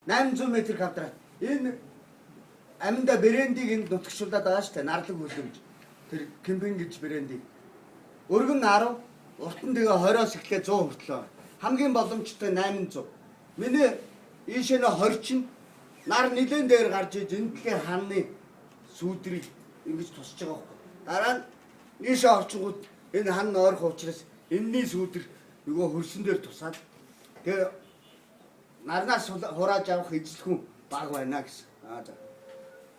800 м квадрат. Энэ аминда брендийг энд нутагшуулад байгаа шүү дээ. Нарлаг хүлэмж. Тэр кемпинг гэж брендийг. Өргөн 10, урт нь тэгээ 20-оос эхлээ 100 хүртэл байгаа. Хамгийн боломжтой 800. Миний ийшээ нэ 20 чинь нар нилээн дээр гарч иж энэ дэлхийн ханны сүүдрийг ингэж тусч байгаа байхгүй. Дараа нь ийшээ орчингууд энэ хан ойрхон учраас энэний сүүдэр нөгөө хөрсөн дээр тусаад тэгээ нарнаас хурааж авах эзлэхүүн баг байна гэсэн. Аа за.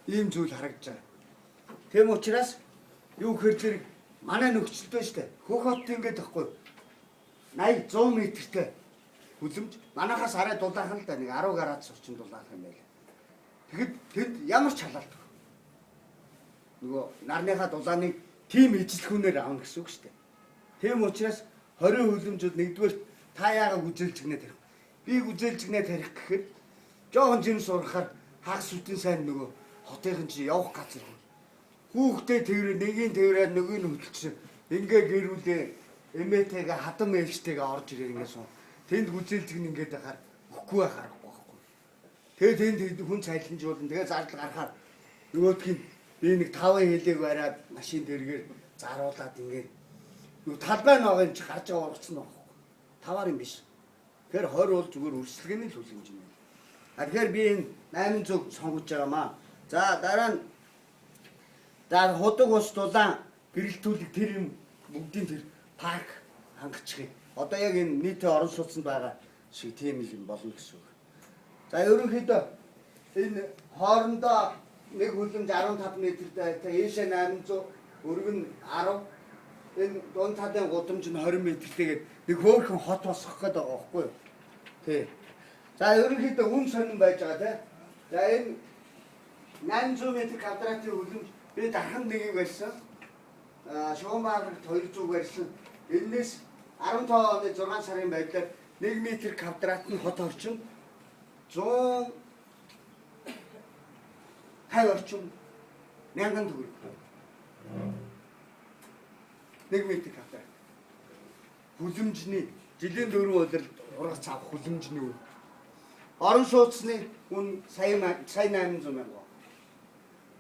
Ийм зүйл харагдаж байгаа. Тийм учраас юу гэхэр зэрэг манай нөхцөлтэй штэ. Хөх хот ингээд тахгүй. 80 100 метртэй хүлэмж манахаас арай дулаахан л да, нэг 10 градус орчим дулаахан юм байла. Тэгэхэд тэнд ямар ч халаалт. Нөгөө нарныхаа дулааныг тийм эзлэхүүнээр авна гэсэн үг штэ. Тийм учраас 20 хүлэмжүүд нэгдүгээр та яагаад гүзээлзгэнэ тарих. Би гүзээлзгэнэ тарих гэхээр жоохон жин сурахаар хагас үтэн сайн нөгөө хотынхан чи явах газар. Хүүхдээ тэрэ нэгийн тэрэ нөгөөний хөдөлсөн. Ингээ гэрүүлээ эмээтэйгээ хадам ээлжтэйгээ орж ирээ ингээ суу. Тэнд гүзээлзгэн ингээд байхаар өгөхгүй байхаар байхгүй. Тэгээ тэнд хүн цайланжуулна. Тэгээ зардал гарахаар нөгөөдх нь би нэг 5 хэлээг бариад машин дэргээр заруулад ингээд нөгөө талбай ногоо юм чи гарч байгаа ургацсан байхгүй. Таваар юм биш. Тэгэхээр 20 бол зүгээр өрсөлгөөний л хүлэмж юм. А тэгэхээр би энэ 800 сонгож байгаамаа. За дараа нь за худаг ус дулаан гэрэлтүүлэг тэр юм бүгдийн тэр парк хангачих юм. Одоо яг энэ нийтийн орон сууцнд байгаа шиг тийм юм болно гэсэн үг. За ерөнхийдөө энэ хоорондоо нэг хүлэмж 15 метртэй, ийшээ 800, өргөн 10, энэ дунд талын гудамж нь 20 метртэйгээд нэг хөөрхөн хот босгох гээд байгаа байхгүй юу? Тий. За ерөнхийдөө үн сонин байж байгаа тий. За энэ 800 м квадратын хүлэмж би дархан нэгийг барьсан. Аа Шуумбаагт 200 барьсан. Эннээс 15 оны 6 сарын байдлаар 1 м квадрат нь хот орчин 150 орчим мянган төгрөг. 1 м квадрат. Хүлэмжний жилийн дөрвөн улиралд ургац авах хүлэмжний үн. Орон сууцны үн сая сая 800 мянга.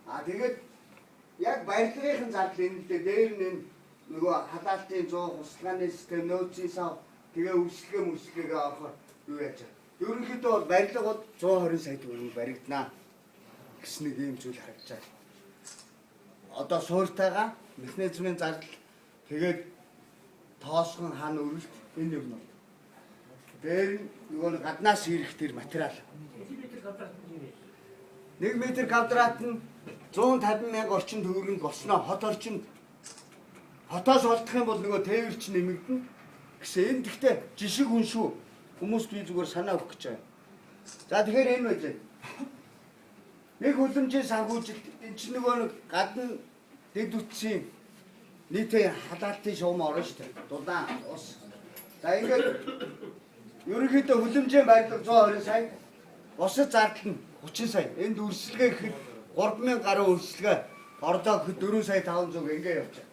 А тэгээд яг барилгын зардал энэ л дээ. Дээр нь энэ нөгөө халаалтын 100, хуслагааны систем, нөөцийн сав, тэгээ өрсөлгөө мөрсөлгээгээ орохоор юу яаж байгаа. Ерөнхийдөө бол барилга бол 120 сая төгрөг баригданаа гэсэн нэг ийм зүйл харагдаж байна. Одоо суурьтайгаа механизмын зардал тэгээд тоосгон хан өрөлт энэ юм нь. Дээр нь нөгөө гаднаас ирэх тэр материал. 1 м квадрат нь 150 мянга орчим төгрөгөнд болсноо хот орчинд хотоос олдох юм бол нөгөө тээвэр чинь нэмэгдэнэ. Гэсэн энэ гэхдээ жишг хүн шүү. Хүмүүст би зүгээр санаа өгөх гэж байгаа. За тэгэхээр энэ байж байна. Нэг хүлэмжийн санхүүжилт энэ чинь нөгөө нэг гадна дэд үтсийн нийтийн халаалтын шуум орно шүү дээ. Дулаан ус. За ингээд ерөнхийдөө хүлэмжийн барилга 120 сая, бусад зардал нь 30 сая. Энд өрсөлгөө гэхэд 3000 гаруй өрсөлгөө орлоо гэхэд 4 сая 500 ингээ явж байгаа.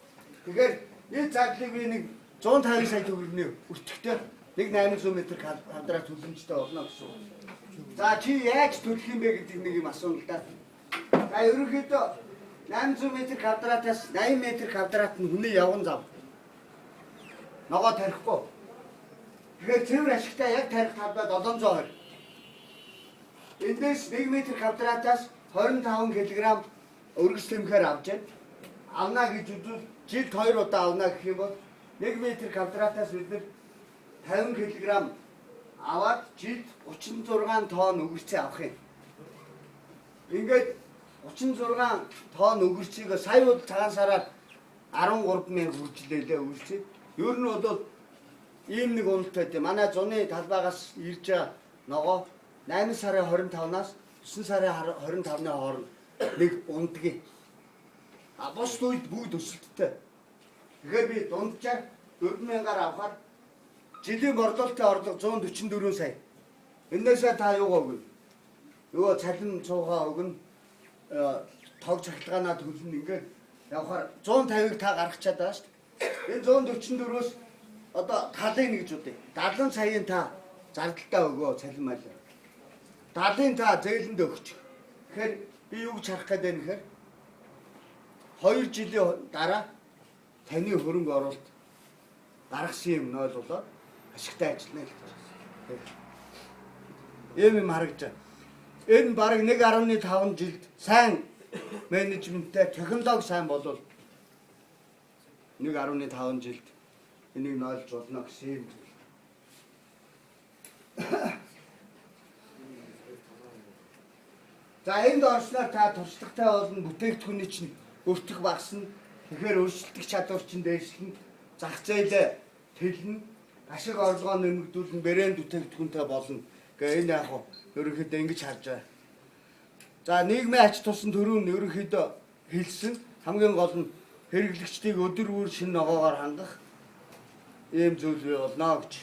Тэгэхээр нийт зардлыг би нэг 150 сая төгрөгийн өртөгтэй нэг 800 м квадрат хүлэмжтэй болно гэсэн. За чи яаж төлөх юм бэ гэдэг нэг юм асууна л да. За ерөнхийдөө 800 м квадратаас 80 м квадрат нь хүний явган зам. Ногоо тарихгүй. Тэгэхээр цэвэр ашигтай яг тарих талбай 720. Эндээс 1 м квадратаас 25 кг өргөс тэмхээр авч байна. Авна гэж үзвэл жилд 2 удаа авна гэх юм бол 1 м квадратаас бид нар 50 кг аваад жилд 36 тонн өгөрцөө авах юм. Ингээд 36 тонн өгөрцгийг сая бол цагаан сараар 13 мянга үржилээ лээ өгөрцөө. Ер нь бол ийм нэг уналт байд. Манай зуны талбайгаас ирж байгаа ногоо 8 сарын 25-наас 9 сарын 25-ны хооронд нэг ундгийг. А бус үед бүгд өсөлттэй. Тэгэхээр би дунджаар 4000-аар авахар жилийн борлуулалтын орлого 144 сая. Энээсээ та юугаа өгнө? Нөгөө цалин цуугаа өгнө. Тог цахилгаанаа төлнө, ингээд явахаар 150-ыг та гаргах чадаа шүү дээ. Энэ 144-өөс одоо талыг нэг гэж бодъё. 70 саяын та зардалдаа өгөө цалин мал. 70-ын та зээлэнд өгч. Тэгэхээр би юу гэж харах гээд байна гэхээр 2 жилийн дараа таны хөрөнгө оруулалт гаргасан юм нойлуулаад ашигтай ажиллана л гэж байна. Ийм юм харагдаж байна. Энэ бараг 1.5 жилд сайн менежменттэй, технологи сайн болвол 1.5 жилд энийг нойлж болно гэсэн юм зүйл. За, энд орсноор та туршлагатай болно, бүтээгдэхүүний чинь өртөх багасна. Тэгэхээр өрсөлдөх чадвар чинь дээшлэнэ. Зах зээлээ тэлнэ. Ашиг орлогоо нэмэгдүүлнэ, брэнд бүтээгдэхүүнтэй болно. Гэ энэ яг хуу ерөнхийдөө ингэж харж байгаа. За, нийгмийн ач тусанд түрүүн ерөнхийдөө хэлсэн, хамгийн гол нь хэрэглэгчдийг өдөр бүр шинэ ногоогоор хангах ийм зүйл бий болно гэж.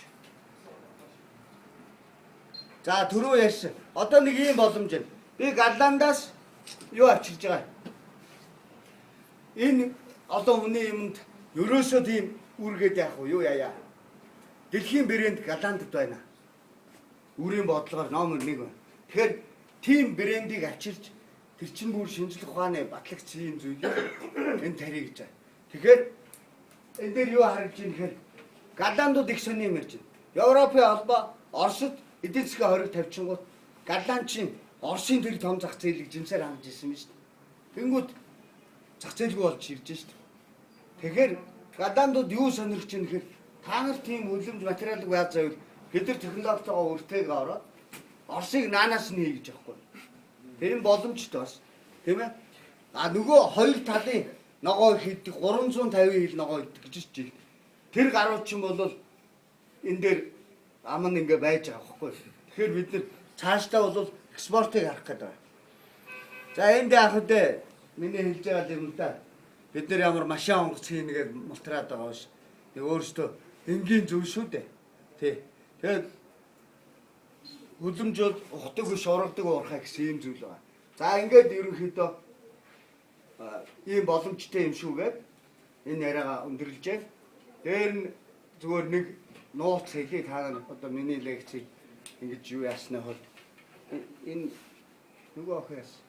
За, түрүү ярьсан. Одоо нэг ийм боломж байна. Би Голландаас юу авчирж байгаа. Энэ олон хүний юмд ерөөсөө тийм үргээд яах вэ? Юу яая. Дэлхийн брэнд Голландд байна. Үрийн бодлогоор номер 1 байна. Тэгэхээр тийм брендийг авчирч тэр чинь бүр шинжлэх ухааны батлагч ийм зүйлийг энэ тарий гэж байгаа. Тэгэхээр энэ дээр юу харагдж байна гэхээр Голландууд их сони юм ярьж байна. Европын холбоо Оросд эдийн засгийн хориг тавьчихгууд Голландчин Оросын тэр том зах зээлийг жимсээр хангаж ирсэн юм шүү дээ. Тэнгүүд зах зээлгүй болж ирж шүү дээ. Тэгэхээр Голландууд юу сонирхож байна гэхээр та нар тийм үлэмж материалыг яаж заавал бид нар технологитойгоо өртөөг ороод Оросыг наанаас нь хий гэж байхгүй. Тэр нь боломжтой бас. Тийм ээ? А нөгөө хоёр талын ногоо хийдэг, 350 хил ногоо хийдэг гэж жил. Тэр гарууд чинь бол энэ дээр ам нь ингээ байж байгаа байхгүй. Тэгэхээр бид нар цаашдаа бол экспортыг харах гэдэг байна. За, энд яах вэ? Миний хэлж байгаа юм л да. Бид нар ямар машин онгоц хийнэгээд мултраад байгаа биш. Нэг өөрөөсөө энгийн зүйл шүү дээ. Тий. Тэгээд хөлөмж бол ухдаг биш, ургадаг уурхай гэсэн ийм зүйл байгаа. За, ингээд ерөнхийдөө ийм боломжтой юм шүүгээд энэ яриагаа өндөрлөж байна. Дээр нь зүгээр нэг нууц хэлье, та нар одоо миний лекцийг ингэж юу яасны хувьд энэ нөгөө охин яасан.